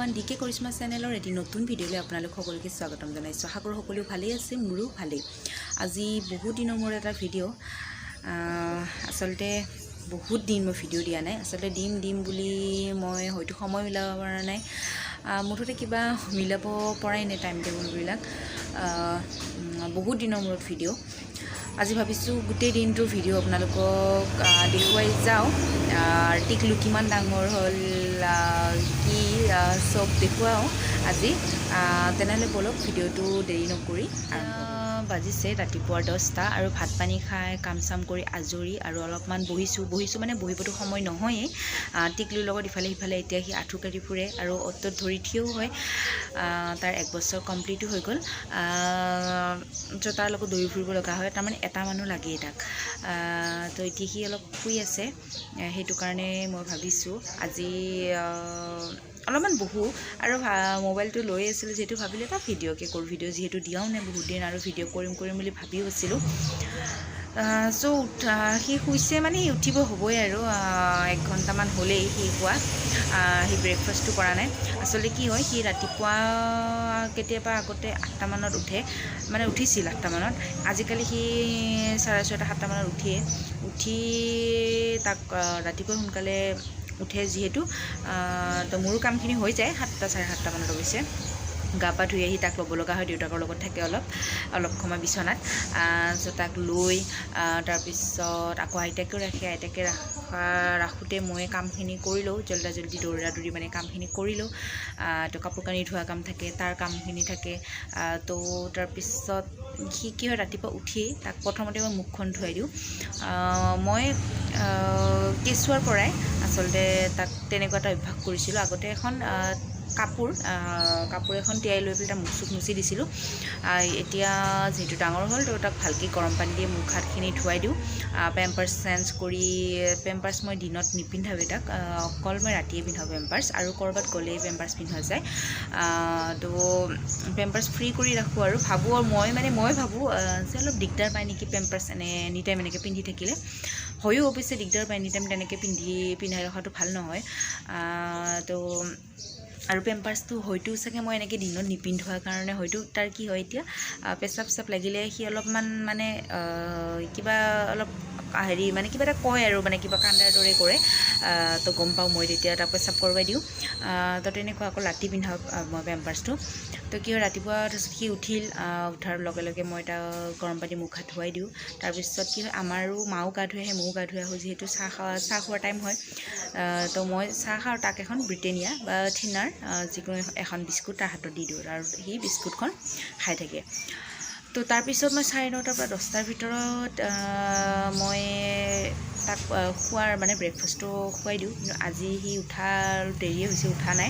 Everyone, D কে কৰিশ্মা চেনেলৰ এটি নতুন ভিডিঅ'লৈ আপোনালোক সকলোকে স্বাগতম জনাইছোঁ। আশা কৰোঁ সকলো ভালেই আছে, মোৰো ভালেই। আজি বহুত দিনৰ মূৰত এটা ভিডিঅ'। আচলতে বহুত দিন মই ভিডিঅ' দিয়া নাই। আচলতে দিম দিম বুলি মই হয়তো সময় মিলাব পৰা নাই। মুঠতে কিবা মিলাব পৰাই নাই টাইম টেবুলবিলাক। বহুত দিনৰ মূৰত ভিডিঅ'। আজি ভাবিছোঁ গোটেই দিনটোৰ ভিডিঅ' আপোনালোকক দেখুৱাই যাওঁ। টিকলু কিমান ডাঙৰ হ'ল, কি চব দেখুৱাওঁ আজি। তেনেহ'লে ব'লক, ভিডিঅ'টো দেৰি নকৰি আৰম্ভ কৰোঁ। বাজিছে ৰাতিপুৱা 10টা আৰু ভাত পানী খাই কাম চাম কৰি আজৰি আৰু অলপমান বহিছোঁ। বহিছোঁ মানে বহিবতো সময় নহয়েই। টিকলুৰ লগত ইফালে সিফালে, এতিয়া সি আঁঠু কাঢ়ি ফুৰে আৰু অ'ত ত'ত ধৰি থিয়ও হয়। তাৰ এক বছৰ কমপ্লিটো হৈ গ'ল। ত' তাৰ লগত দৌৰি ফুৰিব লগা হয়, তাৰমানে এটা মানুহ লাগেই তাক। তো এতিয়া সি অলপ শুই আছে, সেইটো কাৰণে মই ভাবিছোঁ আজি অলপমান বহোঁ আৰু মোবাইলটো লৈ আছিলোঁ যিহেতু, ভাবিলোঁ এটা ভিডিঅ'কে কৰোঁ। ভিডিঅ' যিহেতু দিয়াও নাই বহুত দিন আৰু ভিডিঅ' কৰিম কৰিম বুলি ভাবিও আছিলোঁ। চ' সি শুইছে, মানে সি উঠিব হ'বই আৰু এক ঘণ্টামান হ'লেই সি শুৱা। সি ব্ৰেকফাষ্টটো কৰা নাই। আচলতে কি হয়, সি ৰাতিপুৱা কেতিয়াবা আগতে 8টামানত উঠে, মানে উঠিছিল 8টামানত। আজিকালি সি 6:30, 7টামানত উঠিয়ে উঠি তাক ৰাতিপুৱা সোনকালে উঠে যিহেতু, তো মোৰো কামখিনি হৈ যায় 7টা, 7:30মানত। অৱশ্যে গা পা ধুই আহি তাক ল'ব লগা হয়, দেউতাকৰ লগত থাকে অলপ অলপ সময় বিচনাত। চ' তাক লৈ তাৰপিছত আকৌ আইতাকেও ৰাখে। আইতাকে ৰাখোঁতে মই কামখিনি কৰি লওঁ জল্দা জল্দি, দৌৰা দৌৰি মানে কামখিনি কৰি লওঁ। তো কাপোৰ কানি ধোৱা কাম থাকে, তাৰ কামখিনি থাকে। তো তাৰপিছত সি কি হয়, ৰাতিপুৱা উঠিয়েই তাক প্ৰথমতে মই মুখখন ধুৱাই দিওঁ। মই কেঁচুৱাৰ পৰাই আচলতে তাক তেনেকুৱা এটা অভ্যাস কৰিছিলোঁ। আগতে এখন কাপোৰ এখন তিয়াই লৈ পেলাই তাক মুখ চুখ মুচি দিছিলোঁ। এতিয়া যিহেতু ডাঙৰ হ'ল, তো তাক ভালকৈ গৰম পানী দি মুখ হাতখিনি ধুৱাই দিওঁ। পেম্পাৰ্ছ চেঞ্জ কৰি, পেম্পাৰ্ছ মই দিনত নিপিন্ধাওঁৱেই তাক, অকল মই ৰাতিয়ে পিন্ধাওঁ পেম্পাৰ্ছ আৰু ক'ৰবাত গ'লেই পেম্পাৰ্ছ পিন্ধোৱা যায়। তো পেম্পাৰ্ছ ফ্ৰী কৰি ৰাখোঁ আৰু ভাবোঁ আৰু মই মানে মই ভাবোঁ যে অলপ দিগদাৰ পায় নেকি পেম্পাৰ্ছ এনে এনি টাইম এনেকৈ পিন্ধি থাকিলে। হয়ো অৱশ্যে দিগদাৰ পায়, এনি টাইম তেনেকৈ পিন্ধাই ৰখাটো ভাল নহয়। তো আৰু পেম্পাৰ্ছটো হয়তো চাগে মই এনেকৈ দিনত নিপিন্ধোৱাৰ কাৰণে হয়তো তাৰ কি হয়, এতিয়া পেচাব চেচাব লাগিলে সি অলপমান মানে কিবা অলপ হেৰি, মানে কিবা এটা কয় আৰু মানে কিবা কান্দাৰ দৰে কৰে। তো গম পাওঁ মই, তেতিয়া তাক পেচাব কৰোৱাই দিওঁ। তো তেনেকুৱা আকৌ ৰাতি পিন্ধাওঁ মই পেম্পাৰ্ছটো। তো কি হয়, ৰাতিপুৱা তাৰপিছত সি উঠিল, উঠাৰ লগে লগে মই তাক গৰম পানী মুখ হাত ধুৱাই দিওঁ। তাৰপিছত কি হয়, আমাৰো মাও গা ধুই আহে, ময়ো গা ধুই আহোঁ। যিহেতু চাহ খোৱাৰ টাইম হয়, তো মই চাহ খাওঁ, তাক এখন ব্ৰিটেনিয়া বা থিনাৰ যিকোনো এখন বিস্কুট তাৰ হাতত দি দিওঁ আৰু সি বিস্কুটখন খাই থাকে। তো তাৰপিছত মই 9:30ৰ পৰা 10টাৰ ভিতৰত মই তাক খোৱাৰ মানে ব্ৰেকফাষ্টটো খুৱাই দিওঁ। কিন্তু আজি সি উঠা দেৰিয়ে হৈছে, উঠা নাই।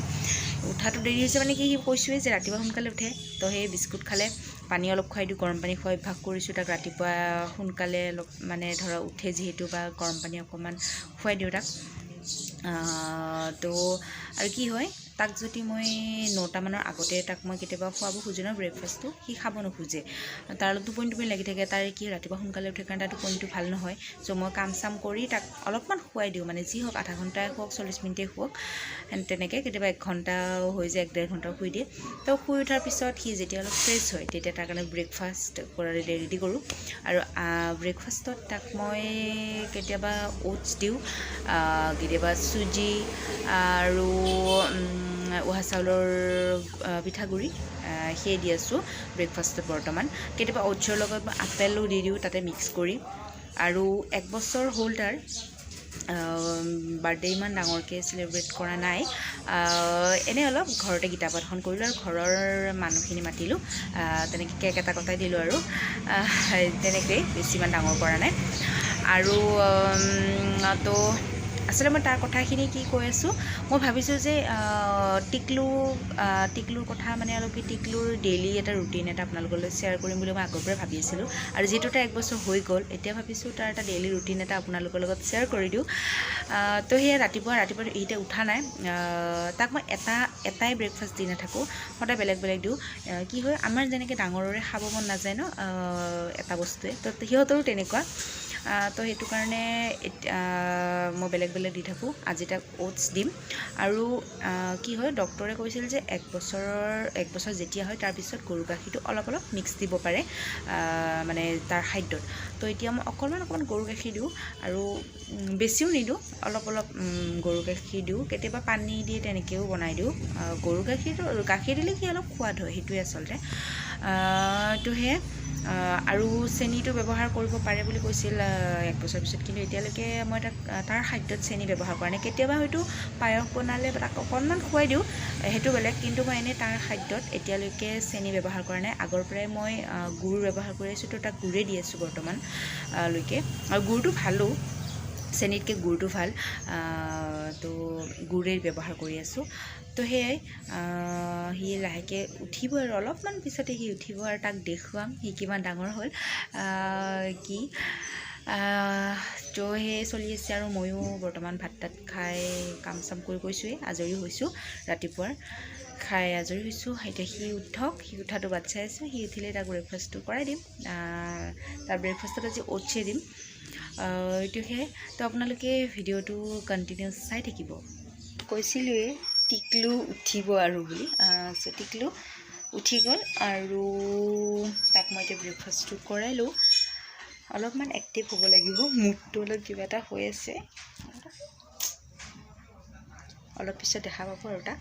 উঠাটো দেৰি হৈছে মানে কি, সি কৈছোঁৱেই যে ৰাতিপুৱা সোনকালে উঠে। তো সেই বিস্কুট খালে, পানী অলপ খুৱাই দিওঁ। গৰম পানী খোৱা অভ্যাস কৰিছোঁ তাক। ৰাতিপুৱা সোনকালে অলপ মানে ধৰক উঠে যিহেতু বা গৰম পানী অকণমান খুৱাই দিওঁ তাক। তো আৰু কি হয়, তাক যদি মই 9টামানৰ আগতে তাক মই কেতিয়াবা খুৱাব খোজোঁ ন ব্ৰেকফাষ্টটো, সি খাব নোখোজে। তাৰ অলপ টোপনি টোপনি লাগি থাকে। তাৰ কি, ৰাতিপুৱা সোনকালে উঠে কাৰণে তাৰ টোপনিটো ভাল নহয়। চ' মই কাম চাম কৰি তাক অলপমান খুৱাই দিওঁ, মানে যি হওক আধা ঘণ্টাই শুৱক, 40 মিনিটেই শুৱক, তেনেকৈ কেতিয়াবা এক ঘণ্টাও হৈ যায়, এক ডেৰ ঘণ্টাও শুই দিয়ে। তো শুই উঠাৰ পিছত সি যেতিয়া অলপ ফ্ৰেছ হয়, তেতিয়া তাৰ কাৰণে ব্ৰেকফাষ্ট কৰা ৰেডি কৰোঁ। আৰু ব্ৰেকফাষ্টত তাক মই কেতিয়াবা অ'টছ দিওঁ, কেতিয়াবা চুজি আৰু উহা চাউলৰ পিঠাগুড়ি, সেয়ে দি আছোঁ ব্ৰেকফাষ্টত বৰ্তমান। কেতিয়াবা অ'টছৰ লগত মই আপেলো দি দিওঁ তাতে মিক্স কৰি। আৰু এক বছৰ হ'ল তাৰ। বাৰ্থডে ইমান ডাঙৰকৈ চেলিব্ৰেট কৰা নাই, এনেই অলপ ঘৰতে গীতা পাঠ এখন কৰিলোঁ আৰু ঘৰৰ মানুহখিনি মাতিলোঁ। তেনেকৈ কেক এটা কটাই দিলোঁ আৰু তেনেকেই, বেছি ইমান ডাঙৰ কৰা নাই। আৰু তো আচলতে মই তাৰ কথাখিনি কি কৈ আছোঁ, মই ভাবিছোঁ যে টিকলুৰ কথা মানে অলপ কি, টিকলুৰ ডেইলি এটা ৰুটিন এটা আপোনালোকলৈ শ্বেয়াৰ কৰিম বুলি মই আগৰ পৰাই ভাবি আছিলোঁ। আৰু যিহেতু তাৰ এক বছৰ হৈ গ'ল, এতিয়া ভাবিছোঁ তাৰ এটা ডেইলি ৰুটিন এটা আপোনালোকৰ লগত শ্বেয়াৰ কৰি দিওঁ। তো সেয়া ৰাতিপুৱা ৰাতিপুৱা এতিয়া উঠা নাই। তাক মই এটাই ব্ৰেকফাষ্ট দি নাথাকোঁ, সদায় বেলেগ বেলেগ দিওঁ। কি হয়, আমাৰ যেনেকৈ ডাঙৰৰে খাব মন নাযায় ন এটা বস্তুৱে, তো সিহঁতৰো তেনেকুৱা। তো সেইটো কাৰণে এতিয়া মই বেলেগ বেলেগ দি থাকোঁ। আজি তাক অ'টছ দিম। আৰু কি হয়, ডক্টৰে কৈছিল যে এক বছৰ যেতিয়া হয় তাৰপিছত গৰু গাখীৰটো অলপ অলপ মিক্স দিব পাৰে মানে তাৰ খাদ্যত। তো এতিয়া মই অকণমান অকণমান গৰু গাখীৰ দিওঁ আৰু বেছিও নিদিওঁ, অলপ অলপ গৰু গাখীৰ দিওঁ। কেতিয়াবা পানী দি তেনেকৈও বনাই দিওঁ। গৰু গাখীৰটো গাখীৰ দিলে কি অলপ সোৱাদ হয়, সেইটোৱে আচলতে। তো সেয়াই। আৰু চেনিটো ব্যৱহাৰ কৰিব পাৰে বুলি কৈছিল এক বছৰ পিছত, কিন্তু এতিয়ালৈকে মই তাক তাৰ খাদ্যত চেনি ব্যৱহাৰ কৰা নাই। কেতিয়াবা হয়তো পায়স বনালে তাক অকণমান খুৱাই দিওঁ, সেইটো বেলেগ, কিন্তু মই এনেই তাৰ খাদ্যত এতিয়ালৈকে চেনি ব্যৱহাৰ কৰা নাই। আগৰ পৰাই মই গুড় ব্যৱহাৰ কৰি আছোঁ, তো তাক গুড়েই দি আছোঁ বৰ্তমানলৈকে। আৰু গুড়টো ভালো, চেনিতকৈ গুড়টো ভাল, তো গুড়েই ব্যৱহাৰ কৰি আছোঁ। তো সেয়াই, সি লাহেকৈ উঠিব আৰু অলপমান পিছতে সি উঠিব আৰু তাক দেখুৱাম সি কিমান ডাঙৰ হ'ল কি। তো সেয়ে চলি আছে। আৰু ময়ো বৰ্তমান ভাত তাত খাই কাম চাম কৰি কৈছোঁৱেই, আজৰি হৈছোঁ, ৰাতিপুৱাৰ খাই আজৰি হৈছোঁ। এতিয়া সি উঠক, সি উঠাটো বাট চাই আছোঁ। সি উঠিলে তাক ব্ৰেকফাষ্টটো কৰাই দিম। তাৰ ব্ৰেকফাষ্টত আজি অ'টছেই দিম। এইটো সেয়াই। তো আপোনালোকে ভিডিঅ'টো কণ্টিনিউ চাই থাকিব। কৈছিলোঁৱেই টিকলু উঠিব আৰু বুলি। চ' টিকলু উঠি গ'ল আৰু তাক মই এতিয়া ব্ৰেকফাষ্টটো কৰাই লওঁ। অলপমান এক্টিভ হ'ব লাগিব, মুডটো অলপ কিবা এটা হৈ আছে। অলপ পিছত দেখা পাব আৰু তাক।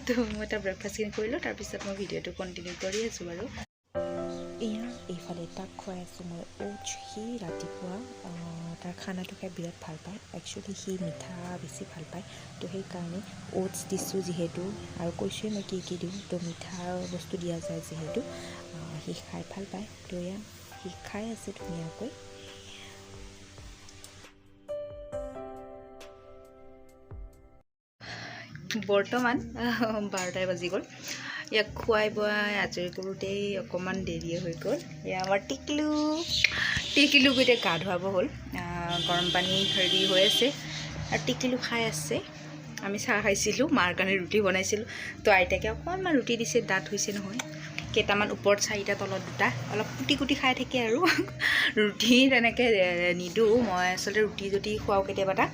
তো মই তাৰ ব্ৰেকফাষ্টখিনি কৰিলোঁ, তাৰপিছত মই ভিডিঅ'টো কণ্টিনিউ কৰি আছোঁ বাৰু। এয়া এইফালে তাক খুৱাই আছোঁ মই অ'টছ। সি ৰাতিপুৱা তাৰ খানাটো খাই বিৰাট ভাল পায়। একচুৱেলি সি মিঠা বেছি ভাল পায়, তো সেইকাৰণে অ'টছ দিছোঁ যিহেতু, আৰু কৈছোঁৱে মই কি কি দিওঁ, তো মিঠা বস্তু দিয়া যায় যিহেতু সি খাই ভাল পায়। তো এয়া সি খাই আছে ধুনীয়াকৈ। বৰ্তমান 12টাই বাজি গ'ল। ইয়াক খুৱাই বোৱাই আজৰি কৰোঁতেই অকণমান দেৰিয়ে হৈ গ'ল। এয়া আমাৰ টিকলু, টিকলুক এতিয়া গা ধুৱাব হ'ল। গৰম পানী ৰেডি হৈ আছে আৰু টিকলু খাই আছে। আমি চাহ খাইছিলোঁ, মাৰ কাৰণে ৰুটি বনাইছিলোঁ, তো আইতাকে অকণমান ৰুটি দিছে। দাঁত হৈছে নহয় কেইটামান, ওপৰত চাৰিটা তলত দুটা, অলপ কুটি কুটি খাই থাকে। আৰু ৰুটি তেনেকৈ নিদিওঁ মই আচলতে। ৰুটি যদি খুৱাওঁ কেতিয়াবা তাক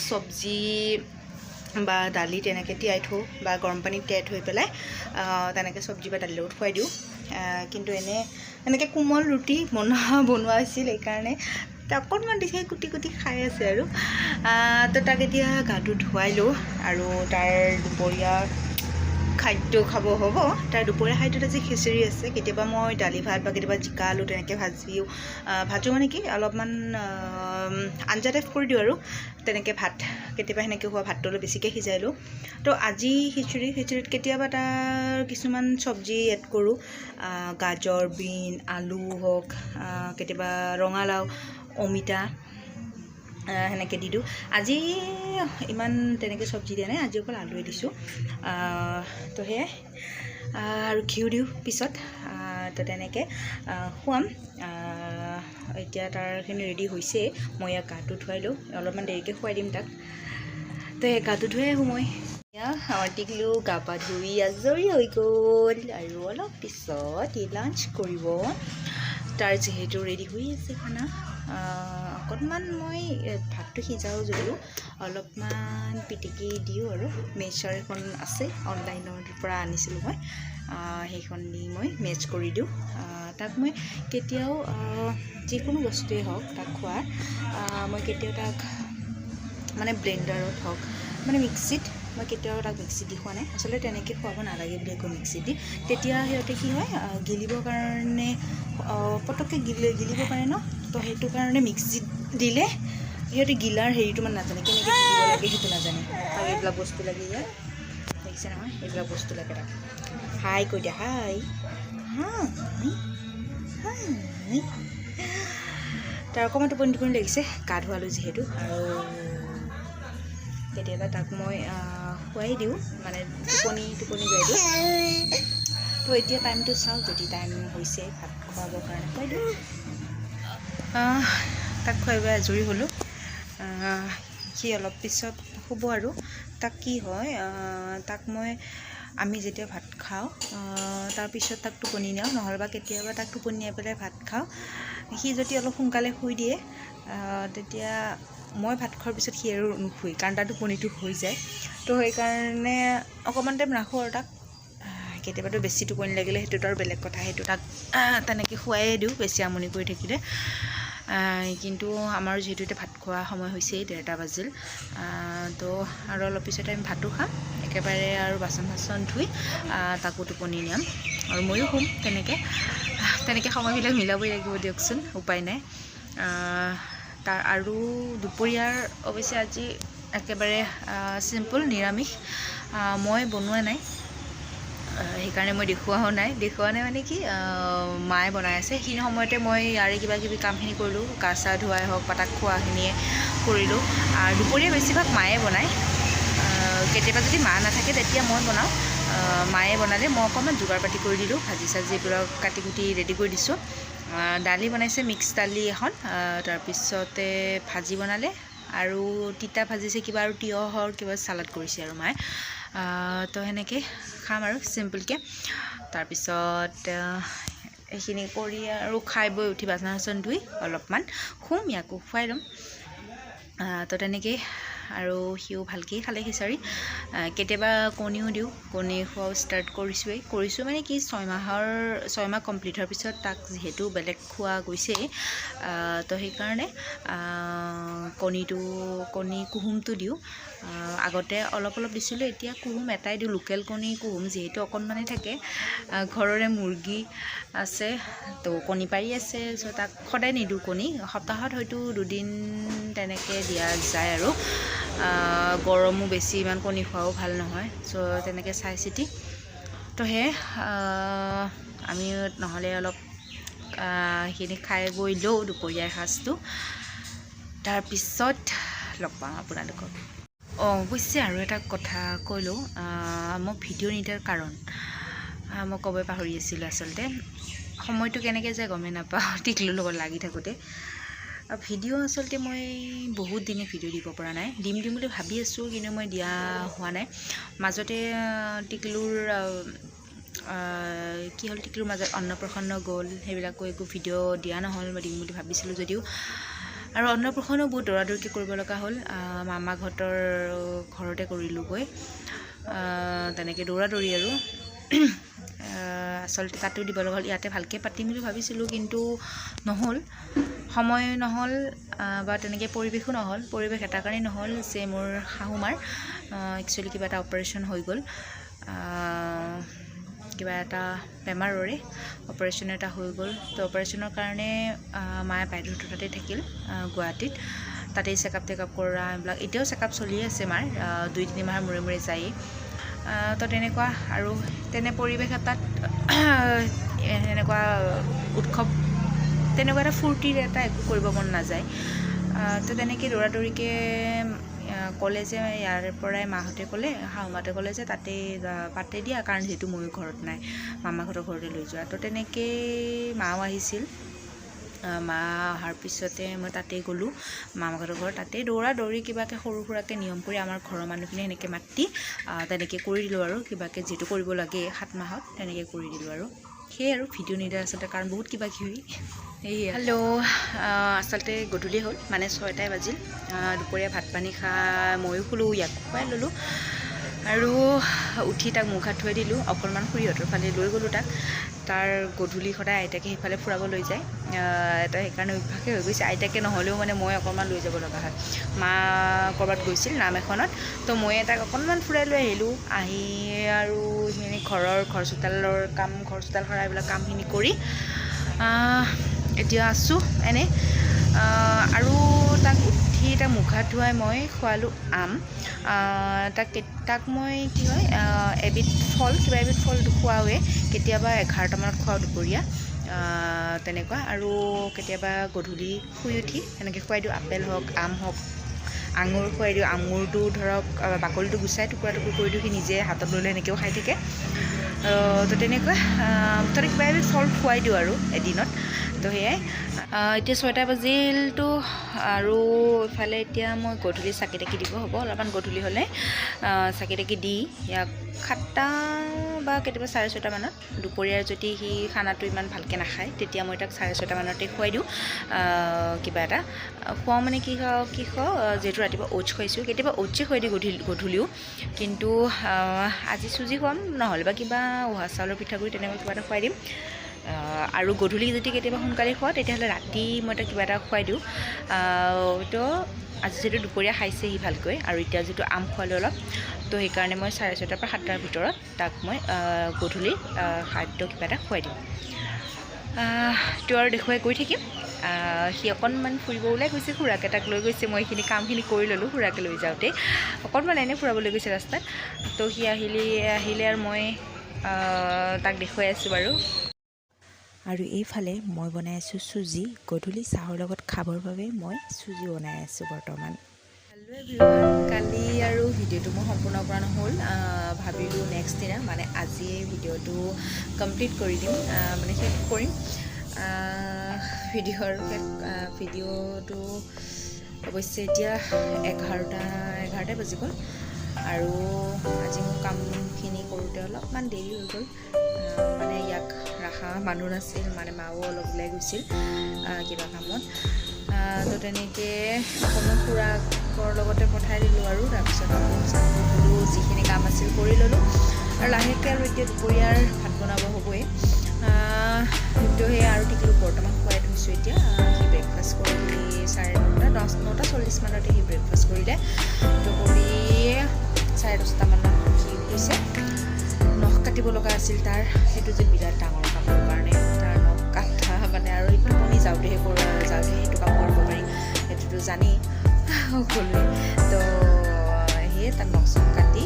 চব্জি বা দালি তেনেকৈ তিয়াই থওঁ বা গৰম পানীত তিয়াই থৈ পেলাই তেনেকৈ চব্জি বা দালিৰ লগত খুৱাই দিওঁ। কিন্তু এনে এনেকৈ কোমল ৰুটি বনোৱা হৈছিল, সেইকাৰণে অকণমান দিছে, কুটি কুটি খাই আছে। আৰু তো তাক এতিয়া গাটো ধুৱাই লওঁ আৰু তাৰ দুপৰীয়া খাদ্য খাব হ'ব। তাৰ দুপৰীয়া খাদ্যত আজি খিচিৰি আছে। কেতিয়াবা মই দালি ভাত বা কেতিয়াবা জিকা আলু তেনেকৈ ভাজিও ভাজোঁ, মানে কি অলপমান আঞ্জা টাইপ কৰি দিওঁ আৰু তেনেকৈ ভাত কেতিয়াবা সেনেকৈ খোৱা ভাতটো অলপ বেছিকৈ সিজাই লওঁ। তো আজি খিচিৰি, খিচিৰিত কেতিয়াবা তাৰ কিছুমান চব্জি এড কৰোঁ, গাজৰ, বিন, আলু হওক, কেতিয়াবা ৰঙালাও, অমিতা সেনেকৈ দি দিওঁ। আজি ইমান তেনেকৈ চব্জি দিয়া নাই, আজি অকল আলুৱে দিছোঁ। তো সেয়াই, আৰু ঘিউ দিওঁ পিছত। তো তেনেকৈ খুৱাম। এতিয়া তাৰখিনি ৰেডি হৈছেই। মই ইয়াক গাটো ধুৱাই লওঁ, অলপমান দেৰিকৈ খুৱাই দিম তাক। তো সেই গাটো ধুৱাই আহোঁ মই। এয়া আমাৰ টিকলু গা পা ধুই আজৰি হৈ গ'ল আৰু অলপ পিছত সি লাঞ্চ কৰিব। তাৰ যিহেতু ৰেডি হৈ আছে খানা, অকণমান মই ভাতটো সিজাওঁ যদিও অলপমান পিটিকি দিওঁ। আৰু মেচাৰ এখন আছে, অনলাইনৰ পৰা আনিছিলোঁ মই, সেইখন দি মই মেচ কৰি দিওঁ তাক। মই কেতিয়াও যিকোনো বস্তুৱেই হওক তাক খোৱাৰ, মই কেতিয়াও তাক মানে ব্লেণ্ডাৰত হওক, মানে মিক্সিত, মই কেতিয়াও তাক মিক্সিত দি খোৱা নাই। আচলতে তেনেকৈ খুৱাব নালাগে বুলি কয় মিক্সিত দি, তেতিয়া সিহঁতে কি হয়, গিলিবৰ কাৰণে পটককৈ গিলিব পাৰে ন, তো সেইটো কাৰণে মিক্সিত দিলে সিহঁতে গিলাৰ হেৰিটো মানে নাজানে, কেনেকৈ গিলিব লাগে সেইটো নাজানে। তাক এইবিলাক বস্তু লাগে। ইয়াত দেখিছে নহয়, এইবিলাক বস্তু লাগে তাক। হাই কৈ দিয়া, হাই হাই হাই। তাৰ অকণমান টোপনি টোপনি লাগিছে, গা ধুৱালোঁ যিহেতু। আৰু কেতিয়াবা তাক মই খুৱাই দিওঁ, মানে টোপনি টোপনি যাই দিওঁ। তো এতিয়া টাইমটো চাওঁ, যদি টাইম হৈছে ভাত খুৱাবৰ কাৰণে খুৱাই দিওঁ। তাক খুৱাই বোৱাই আজৰি হ'লোঁ। সি অলপ পিছত শুব। আৰু তাক কি হয়, তাক মই আমি যেতিয়া ভাত খাওঁ তাৰপিছত তাক টোপনি নিওঁ, নহ'লে বা কেতিয়াবা তাক টোপনি নিয়াই পেলাই ভাত খাওঁ। সি যদি অলপ সোনকালে শুই দিয়ে, তেতিয়া মই ভাত খোৱাৰ পিছত সি আৰু নুশুৱে, কাৰণ তাৰ টোপনিটো হৈ যায়। তো সেইকাৰণে অকণমান টাইম ৰাখোঁ আৰু তাক। কেতিয়াবাতো বেছি টোপনি লাগিলে সেইটোতো আৰু বেলেগ কথা, সেইটো তাক তেনেকৈ শুৱায়ে দিওঁ বেছি আমনি কৰি থাকিলে। কিন্তু আমাৰ যিহেতু এতিয়া ভাত খোৱা সময় হৈছেই, 1:30 বাজিল, তো আৰু অলপ পিছতে আমি ভাতো খাম একেবাৰে, আৰু বাচন চাচন ধুই তাকো টোপনি নিয়াম আৰু ময়ো শুম। তেনেকৈ তেনেকৈ সময়বিলাক মিলাবই লাগিব দিয়কচোন, উপায় নাই। তাৰ আৰু দুপৰীয়াৰ অৱশ্যে আজি একেবাৰে চিম্পল নিৰামিষ, মই বনোৱা নাই, সেইকাৰণে মই দেখুৱাও নাই। দেখুওৱা নাই মানে কি, মায়ে বনাই আছে। সেইখিনি সময়তে মই ইয়াৰে কিবা কিবি কামখিনি কৰিলোঁ, গা চা ধুৱাই হওক বা তাক খোৱাখিনিয়ে কৰিলোঁ। আৰু দুপৰীয়া বেছিভাগ মায়ে বনায়। কেতিয়াবা যদি মা নাথাকে তেতিয়া মই বনাওঁ। মায়ে বনালে মই অকণমান যোগাৰ পাতি কৰি দিলোঁ, ভাজি চাজি এইবিলাক কাটি কুটি ৰেডি কৰি দিছোঁ। দালি বনাইছে, মিক্স দালি এখন, তাৰপিছতে ভাজি বনালে আৰু তিতা ভাজিছে কিবা, আৰু তিয়ঁহৰ কিবা চালাড কৰিছে আৰু মায়ে। তো সেনেকৈ খাম আৰু চিম্পলকৈ। তাৰপিছত এইখিনি কৰি আৰু খাই বৈ উঠি বাচন চাচন ধুই অলপমান শুম, ইয়াকো খুৱাই ল'ম। তো তেনেকেই আৰু সিও ভালকেই খালে খিচাৰি। কেতিয়াবা কণীও দিওঁ, কণী খোৱাও ষ্টাৰ্ট কৰিছোঁৱেই। কৰিছোঁ মানে কি, 6 মাহ কমপ্লিট হোৱাৰ পিছত তাক যিহেতু বেলেগ খোৱা গৈছেই, তো সেইকাৰণে কণী কুহুমটো দিওঁ। আগতে অলপ অলপ দিছিলোঁ, এতিয়া কুহুম এটাই দিওঁ। লোকেল কণী কুহুম যিহেতু অকণমানেই থাকে। ঘৰৰে মুৰ্গী আছে, তো কণী পাৰি আছে, চ' তাক সদায় নিদিওঁ কণী, সপ্তাহত হয়তো দুদিন তেনেকৈ দিয়া যায়। আৰু গৰমো বেছি, ইমান কণী খোৱাও ভাল নহয়, চ' তেনেকৈ চাই চিতি। তো সেয়ে আমি নহ'লে অলপ সেইখিনি খাই বৈ লওঁ দুপৰীয়াৰ সাজটো, তাৰপিছত লগ পাম আপোনালোকক। অঁ, অৱশ্যে আৰু এটা কথা কৈ লওঁ, মই ভিডিঅ' নিদিয়াৰ কাৰণ মই ক'বই পাহৰি আছিলোঁ। আচলতে সময়টো কেনেকৈ যায় গমেই নাপাওঁ টিকলুৰ লগত লাগি থাকোঁতে। ভিডিঅ' আচলতে মই বহুত দিনে ভিডিঅ' দিব পৰা নাই, দিম দিম বুলি ভাবি আছোঁ, কিন্তু মই দিয়া হোৱা নাই। মাজতে টিকলুৰ কি হ'ল, টিকলুৰ মাজত অন্নপ্ৰসন্ন গ'ল, সেইবিলাকো একো ভিডিঅ' দিয়া নহ'ল, মই দিম বুলি ভাবিছিলোঁ যদিও। আৰু অন্নপ্ৰসন্নও বহুত দৌৰা দৌৰিকৈ কৰিব লগা হ'ল, মামাহঁতৰ ঘৰতে কৰিলোঁগৈ, তেনেকৈ দৌৰা দৌৰি। আৰু আচলতে তাতো দিব লগা হ'ল। ইয়াতে ভালকৈ পাতিম বুলি ভাবিছিলোঁ, কিন্তু নহ'ল, সময় নহ'ল বা তেনেকৈ পৰিৱেশো নহ'ল। পৰিৱেশ এটা কাৰণেই নহ'ল যে মোৰ শাহুমাৰ একচুৱেলি কিবা এটা অপাৰেশ্যন হৈ গ'ল, কিবা এটা বেমাৰৰে অপাৰেশ্যন এটা হৈ গ'ল। তো অপাৰেশ্যনৰ কাৰণে মায়ে বাইদেউহঁতৰ তাতেই থাকিল গুৱাহাটীত, তাতেই চেকআপ টেকআপ কৰা এইবিলাক। এতিয়াও চেকআপ চলিয়ে আছে মাৰ, 2-3 মাহৰ মূৰে মূৰে যায়েই। তো তেনেকুৱা আৰু তেনে পৰিৱেশ এটাত সেনেকুৱা উৎসৱ, তেনেকুৱা এটা ফূৰ্তিৰ এটা একো কৰিব মন নাযায়। তো তেনেকৈ দৌৰা দৌৰিকৈ ক'লে যে ইয়াৰ পৰাই মাহঁতে ক'লে, শাহুমাহঁতে ক'লে যে তাতেই পাতে দিয়া, কাৰণ যিহেতু ময়ো ঘৰত নাই, মামাহঁতৰ ঘৰতে লৈ যোৱা। তো তেনেকেই মাও আহিছিল। মা অহাৰ পিছতে মই তাতেই গ'লোঁ মামাহঁতৰ ঘৰত। তাতেই দৌৰা দৌৰি কিবাকৈ সৰু সুৰাকৈ নিয়ম কৰি আমাৰ ঘৰৰ মানুহখিনি সেনেকৈ মাতি তেনেকৈ কৰি দিলোঁ আৰু কিবাকৈ যিহেতু কৰিব লাগে 7 মাহত, তেনেকৈ কৰি দিলোঁ। আৰু সেয়ে আৰু ভিডিঅ' নিদিয়াৰ আচলতে কাৰণ বহুত কিবা কিবি সেয়ে। হেল্ল', আচলতে গধূলি হ'ল, মানে 6টাই বাজিল। দুপৰীয়া ভাত পানী খাই ময়ো শুলোঁ, ইয়াক খুৱাই ল'লোঁ আৰু উঠি তাক মুখ হাত ধুৱাই দিলোঁ। অকণমান খুৰীহঁতৰ ফালে লৈ গ'লোঁ তাক। তাৰ গধূলি সদায় আইতাকে সেইফালে ফুৰাব লৈ যায়, তো সেইকাৰণে অভ্যাসেই হৈ গৈছে। আইতাকে নহ'লেও মানে মই অকণমান লৈ যাব লগা হয়। মা ক'ৰবাত গৈছিল নাম এখনত, তো ময়ে তাক অকণমান ফুৰাই লৈ আহিলোঁ। আহি আৰু সেইখিনি ঘৰৰ ঘৰ চোতালৰ কাম, ঘৰ চোতাল সৰা এইবিলাক কামখিনি কৰি এতিয়া আছোঁ এনেই। আৰু তাক উঠি তাক মুখ হাত ধুৱাই মই খোৱালোঁ আম। তাক তাক মই কি হয়, এবিধ ফল, কিবা এবিধ ফল খুৱাওঁৱে। কেতিয়াবা 11টামানত খুৱাওঁ দুপৰীয়া তেনেকুৱা, আৰু কেতিয়াবা গধূলি শুই উঠি সেনেকৈ খুৱাই দিওঁ। আপেল হওক, আম হওক, আঙুৰ খুৱাই দিওঁ। আঙুৰটো ধৰক বাকলিটো গুচাই টুকুৰা টুকুৰ কৰি দিওঁ, সি নিজে হাতত লৈ লৈ সেনেকৈও খাই থাকে। তো তেনেকুৱা মুঠতে কিবা এবিধ ফল খুৱাই দিওঁ আৰু এদিনত। তো তো সেয়াই, এতিয়া 6টা বাজিলতো আৰু ইফালে এতিয়া মই গধূলি চাকি তাকি দিব হ'ব। অলপমান গধূলি হ'লে চাকি তাকি দি ইয়াক 7টা বা কেতিয়াবা 6:30 মানত, দুপৰীয়াৰ যদি সি খানাটো ইমান ভালকৈ নাখায়, তেতিয়া মই তাক 6:30 মানতে খুৱাই দিওঁ কিবা এটা। খুৱাওঁ মানে কি খাওঁ, কি খুৱাওঁ, যিহেতু ৰাতিপুৱা অ'টছ খুৱাইছোঁ, কেতিয়াবা অ'টছে খুৱাই দিওঁ গধূলি গধূলিও। কিন্তু আজি চুজি খুৱাম, নহ'লে বা কিবা উহা চাউলৰ পিঠাগুড়ি তেনেকুৱা কিবা এটা খুৱাই দিম। আৰু গধূলি যদি কেতিয়াবা সোনকালে খুৱাওঁ, তেতিয়াহ'লে ৰাতি মই তাক কিবা এটা খুৱাই দিওঁ। তো আজি যিহেতু দুপৰীয়া খাইছে সি ভালকৈ আৰু এতিয়া যিটো আম খোৱালোঁ অলপ, তো সেইকাৰণে মই 6:30ৰ পৰা 7টাৰ ভিতৰত তাক মই গধূলি খাদ্য কিবা এটা খুৱাই দিম। তো আৰু দেখুৱাই গৈ থাকিম। সি অকণমান ফুৰিব ওলাই গৈছে, খুৰাকে তাক লৈ গৈছে। মই এইখিনি কামখিনি কৰি ল'লোঁ, খুৰাকে লৈ যাওঁতে অকণমান এনেই ফুৰাবলৈ গৈছে ৰাস্তাত। তো সি আহিলে আৰু মই তাক দেখুৱাই আছোঁ বাৰু। আৰু এইফালে মই বনাই আছোঁ চুজি। গধূলি চাহৰ লগত খাবৰ বাবে মই চুজি বনাই আছোঁ বৰ্তমান। হেল্ল' এভৰিৱান, কালি আৰু ভিডিঅ'টো মই সম্পূৰ্ণ কৰা নহ'ল। ভাবিলোঁ নেক্সট দিনা, মানে আজিয়ে ভিডিঅ'টো কমপ্লিট কৰি দিম, মানে শেষ কৰিম ভিডিঅ'ৰ শেষ ভিডিঅ'টো। অৱশ্যে এতিয়া 11টাই বাজি গ'ল আৰু আজি মোৰ কামখিনি কৰোঁতে অলপমান দেৰি হৈ গ'ল। মানে ইয়াক ৰাখা মানুহ নাছিল, মানে মাও অলপ ওলাই গৈছিল কিবা কামত। তো তেনেকৈ অকণমান খুৰাকৰ লগতে পঠাই দিলোঁ আৰু তাৰপিছত আকৌ চাহ ধুলোঁ, যিখিনি কাম আছিল কৰি ল'লোঁ আৰু লাহেকৈ আৰু এতিয়া দুপৰীয়াৰ ভাত বনাব হ'বই। তো সেয়া আৰু টিকলুক বৰ্তমান খুৱাই থৈছোঁ। এতিয়া সি ব্ৰেকফাষ্ট কৰি 9:30, 9:40 মানতে সি ব্ৰেকফাষ্ট কৰিলে। তো কৰি 10:30 মানত সি শুইছে। নখ কাটিব লগা আছিল তাৰ, সেইটো যে বিৰাট ডাঙৰ কামৰ কাৰণে। তাৰ নখ কাটা মানে আৰু টোপনি যাওঁতেহে সেইটো কাম কৰিব পাৰি, সেইটোতো জানেই সকলোৱে। তো সেয়ে তাক নখ চখ কাটি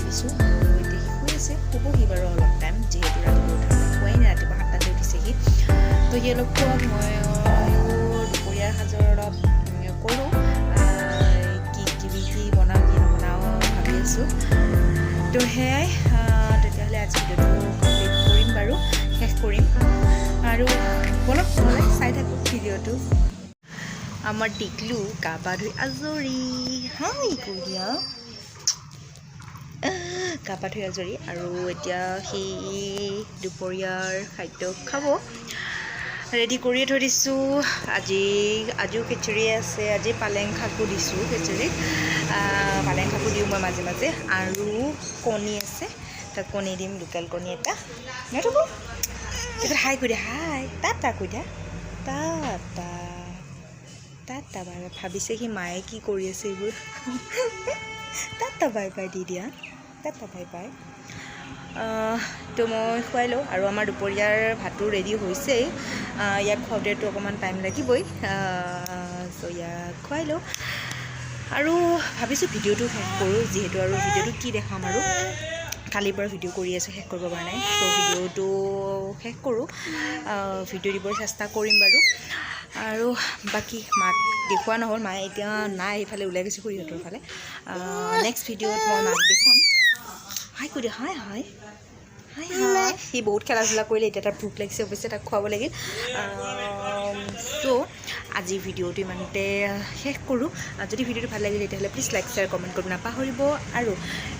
দিছোঁ আৰু এতিয়া সি শুই আছে। শুবহি বাৰু অলপ টাইম, যিহেতু ৰাতিপুৱা উঠা নাই, খোৱাই নাই, ৰাতিপুৱা 7টাতে উঠিছে সি। তো সি অলপ শুৱক, ময়ো দুপৰীয়াৰ সাজৰ অলপ কৰোঁ। কি কিবি কি বনাওঁ কি নবনাওঁ ভাবি আছোঁ। তো সেয়াই, তেতিয়াহ'লে আজি ভিডিঅ'টো কমপ্লিট কৰিম বাৰু, শেষ কৰিম আৰু ব'লক নহ'লে চাই থাকোঁ ভিডিঅ'টো। আমাৰ টিকলু গা পা ধুই আজৰি। হাই কৈ দিয়া। গা পা ধুই আজৰি আৰু এতিয়া সি দুপৰীয়াৰ খাদ্য খাব। ৰেডি কৰিয়ে থৈ দিছোঁ। আজিও খিচিৰি আছে। আজি পালেং শাকো দিছোঁ খিচিৰিত। পালেং শাকো দিওঁ মই মাজে মাজে। আৰু কণী আছে, তাক কণী দিম, লোকেল কণী এটা। নথব, এইফালে হাই কৈ দিয়া, হাই, টাটা কৈ দিয়া, টাটা, টাটা, বাই বাই। ভাবিছে সি মায়ে কি কৰি আছে এইবোৰ। টাটা বাই বাই দি দিয়া, টাটা বাই বাই। তো মই খুৱাই লওঁ আৰু আমাৰ দুপৰীয়াৰ ভাতো ৰেডি হৈছেই। ইয়াক খুৱাওঁতেতো অকণমান টাইম লাগিবই। চ' ইয়াক খুৱাই লওঁ আৰু ভাবিছোঁ ভিডিঅ'টো শেষ কৰোঁ, যিহেতু আৰু ভিডিঅ'টো কি দেখাম আৰু কালিৰ পৰা ভিডিঅ' কৰি আছোঁ, শেষ কৰিব পৰা নাই। চ' ভিডিঅ'টো শেষ কৰোঁ। ভিডিঅ' দিবৰ চেষ্টা কৰিম বাৰু। আৰু বাকী মাক দেখুওৱা নহ'ল, মায়ে এতিয়া নাই, এইফালে ওলাই গৈছে খুৰীহঁতৰ ফালে। নেক্সট ভিডিঅ'ত মই মাক দেখুৱাম। হাই কৈ দিয়া, হাই হাই হাই হাই। সি বহুত খেলা ধূলা কৰিলে, এতিয়া তাৰ ভোক লাগিছে অৱশ্যে, তাক খুৱাব লাগিল। চ' আজি ভিডিঅ'টো ইমানতে শেষ কৰোঁ। যদি ভিডিঅ'টো ভাল লাগিলে, তেতিয়াহ'লে প্লিজ লাইক, শ্বেয়াৰ, কমেণ্ট কৰিব নাপাহৰিব। আৰু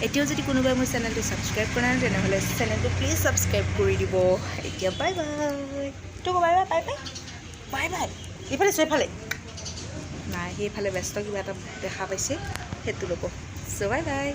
এতিয়াও যদি কোনোবাই মোৰ চেনেলটো ছাবস্ক্ৰাইব কৰা নাই, তেনেহ'লে চেনেলটো প্লিজ ছাবস্ক্ৰাইব কৰি দিব। এতিয়া বাই বাই। তো bye bye, bye bye, bye bye. এইফালে চোৱা, এইফালে নাই, সেইফালে ব্যস্ত, কিবা এটা দেখা পাইছে, সেইটো ল'ব। চ' বাই বাই।